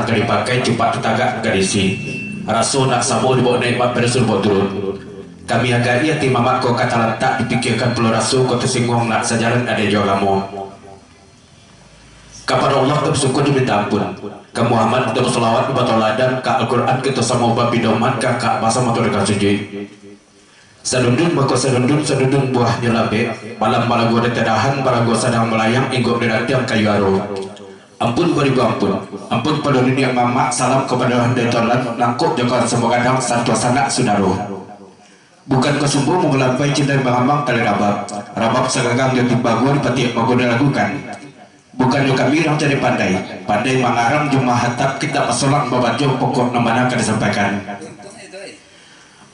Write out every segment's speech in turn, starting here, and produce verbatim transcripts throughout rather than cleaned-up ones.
ka dipakai, cupak tatagak ka diisi. Raso nak samo dibaok naiak, mak paraso dibaok turun. Kami agak-i ati mamak ko ka talantak, dipikiakan pulo raso ko tasingguang, nak sajalan ado jo agamo. Kapado Allah kito basyukur jo minta ampun. Ka Muhammad kito basalawat, batauladan, ka Al-Quran kito samo bapidoman, ka Ka'bah samo taruih ka sujuik. Sadundun mako sadundun, sadundun buahnyo lambek, malam balago di tadahan, balago sadang malayang, inggok di rantiang kayu aro. Ampun baribu ampun, ampun pado niniak mamak, salam kapado handai tulan, nangkok jo kawan samo gadang, santuang sanak sudaro. Bukan ka sumbo manggalampai, cindai mangambang tali rabab, rabab sagagang jo timbago, dipatiak bago dilagukan. Bukannyo kami urang cadiak pandai, pandai mangarang jo mahatam kitab, basolang babaco pokok nan bana ka disampaikan.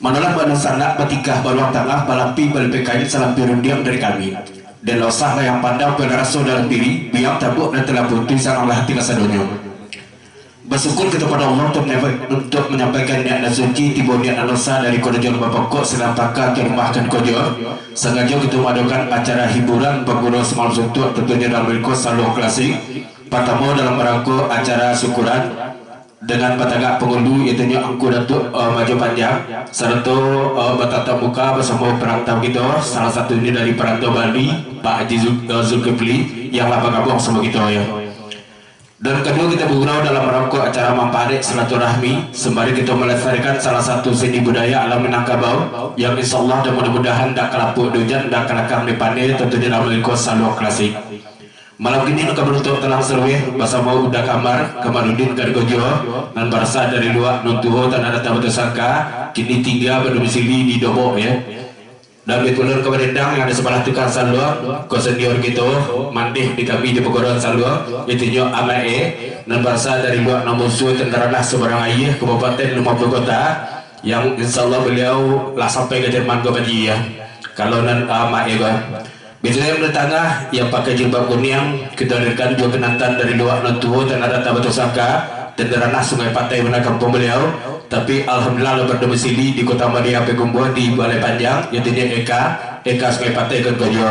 Manolah badan sanak, batikah baluang tangah, balapi balipeh kain, salampih rundiang dari kami. Dek lah usah layang pandang, pun raso dalam diri, biang tabuak nan talabuah tu, sananglah hati kasadonyo. Basyukur kito pado Allah untuak manyampai-, untuak manyampaikan niat nan suci, tibo niat nan sah dari karajo nan bapokok, silang pangka ka rumah kan kojo. Sangajo kito maadokan acara hiburan bagurau samalam suntuak, tantunyo dalam lingkup saluang klasik. Partamo dalam rangko acara syukuran dengan batagak pangulu, iyotu nyo Angku Datuak, eh, Majo Panjang, sarato, eh, batatap muka basamo parantau kito, salah satunyo dari parantau Bali, Pak Haji Zul-, eh, Zulkifli, yang lah bagabuang samo kito, yo. Dan kaduo, kito bagurau dalam rangko acara mamparek silaturahmi, sambari kito malestarikan salah satu seni budaya alam Minangkabau, yang insya Allah dan mudah-mudahan dak ka lapuak di ujan, dak ka lakang di paneh, tantunyo dalam lingkup saluang klasik. Malam kini nan ka baruntuak talang sarueh basamo Uda Kamar, Kamarudin Gargojo, nan barasa dari Luak Nan Tuo, Tanah Data Batusangka, kini tingga badomisili di Dobok, yo. Dan bitulan ka badendang yang di sabalah tukang saluang, ko senior kito, mandeh di kami di paguruan saluang, iyotu nyo Amak E, nan barasa dari Luak Nan Musu, Tanah Ranah Subarang Aia, Kabupaten Limo Puluh Kota, yang insya Allah baliau lah sampai ka Jerman ko, Pak Haji, yo. Kalau nan Amak E ko. Bitulan di tangah, yang pakai jilbab kuniang, kito hadirkan juo kinantan dari Luak Nan Tuo, Tanah Data Batusangka, Tanah Ranah Sungai Patai, bana kampuang baliau, tapi alhamdulillah lah badomisili di Kota Madya, Payakumbuah, di Balai Panjang, iyotu nyo Eka, Eka Sungai Patai kan kojo.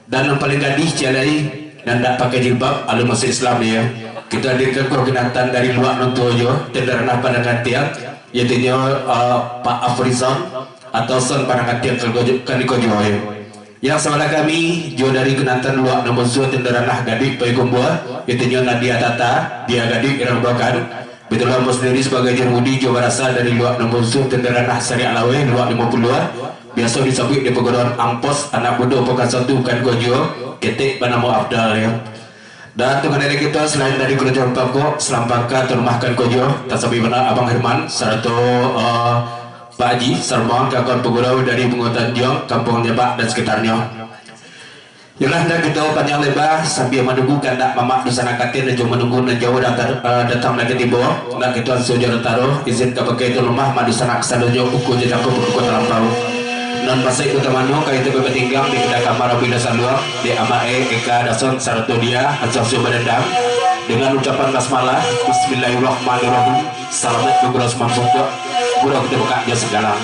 Dan nan paling gadih ciek lai, nan dak pakai jilbab, alun masuak Islam, yo. Kito hadirkan ko kinantan dari Luak Nan Tuo juo, Tanah Ranah Padang Gantiang, iyotu nyo, eh, Pak Afrizon, atau Son Padang Gantiang kan kojo, kan kojo, yo. Yang sabalah kami, juo dari kinantan Luak Nan Musu, Tanah Ranah Gadih, Payakumbuah, iyotu nyo Nadia Tata, Dia Gadih, Irang Bakan. Bitulah ambo sandiri sabagai jurumudi, juo barasa dari Luak Nan Musu, Tanah Ranah Sariak Laweh, Luak Limo Puluah, biaso disabuik di paguruan Ampos, anak mudo Pokan Satu, kan kojo, ketek banamo Afdal, yo. Dan tunggangan dari kito, salain dari karajo nan bapokok, silang pangka ka rumah kan kojo, tasabuik bana Abang Herman, sarato, eh, Pak Haji, sarombongan kawan-kawan pagurau dari Bungo Tanjuang, Kampuang Jabak, dan sekitarnyo. Yolah, ndak kito panjang leba, sambia manunggu kandak mamak dunsanak katin, jo manunggu nan jauah datar, eh, datang nan ka tibo, ndak kito ansua jo nan taruih, izin ka pakai tuan rumah, mamak dunsanak kasadonyo, ukua jo jangko pokok talampau. Nan pasaik utamanyo, ka itu batinggang di Uda Kamar, Abuina Saluang, di Amak E, Eka, Dason, sarato Dia, ansua-ansua badendang, dengan ucapan basmalah, Bismillahirrahmanirrahim. Salamaik bagurau samalam suntuak, gurau kito bukak jo sagalang.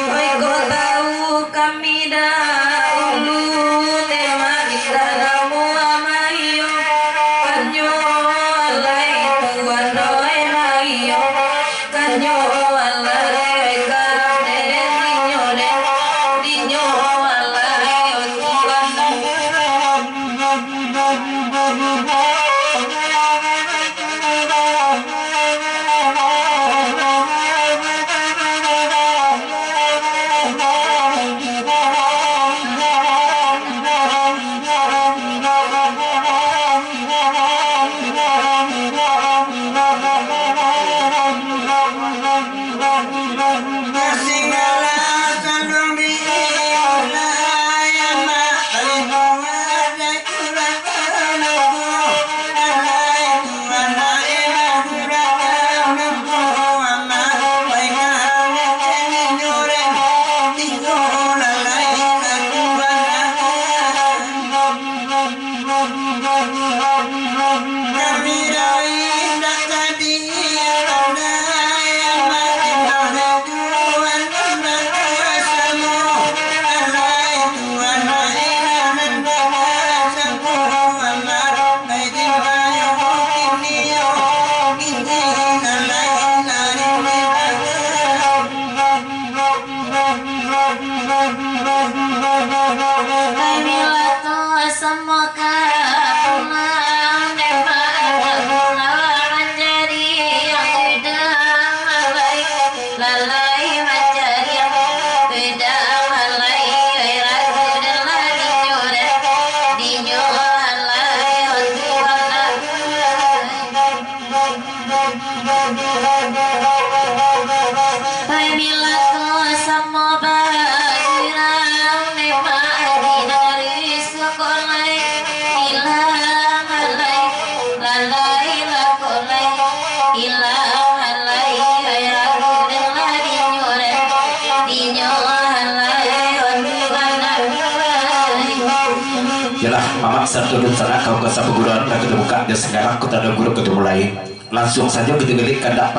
Iko tahu kami dahulu, tema indak namo amayo. Kanyo alai tuan oi mayo. Kanyo alai karam den dinyo den. Dinyo alai oi tuan. Apabila tu semua kapulang, memang pulang manjadi yang tidak lalai, lalai manjadi yang tidak lalai. Ragu dan lagi jodoh, dinyo lalai, untuk lalai. Pabila ko samo bagirang, memang di dari suko lai, ilang alai, lalai lako lai, ilang alai, ai ragu deng lah dinyo deh, dinyo alai, on Tuhan alai. Yalah, mamak sarato dunsanak, kawan ka sapaguruan, ka kito bukak jo sagalo, kok tando guru kito mulai. Lansuang sajo kito geliak kandak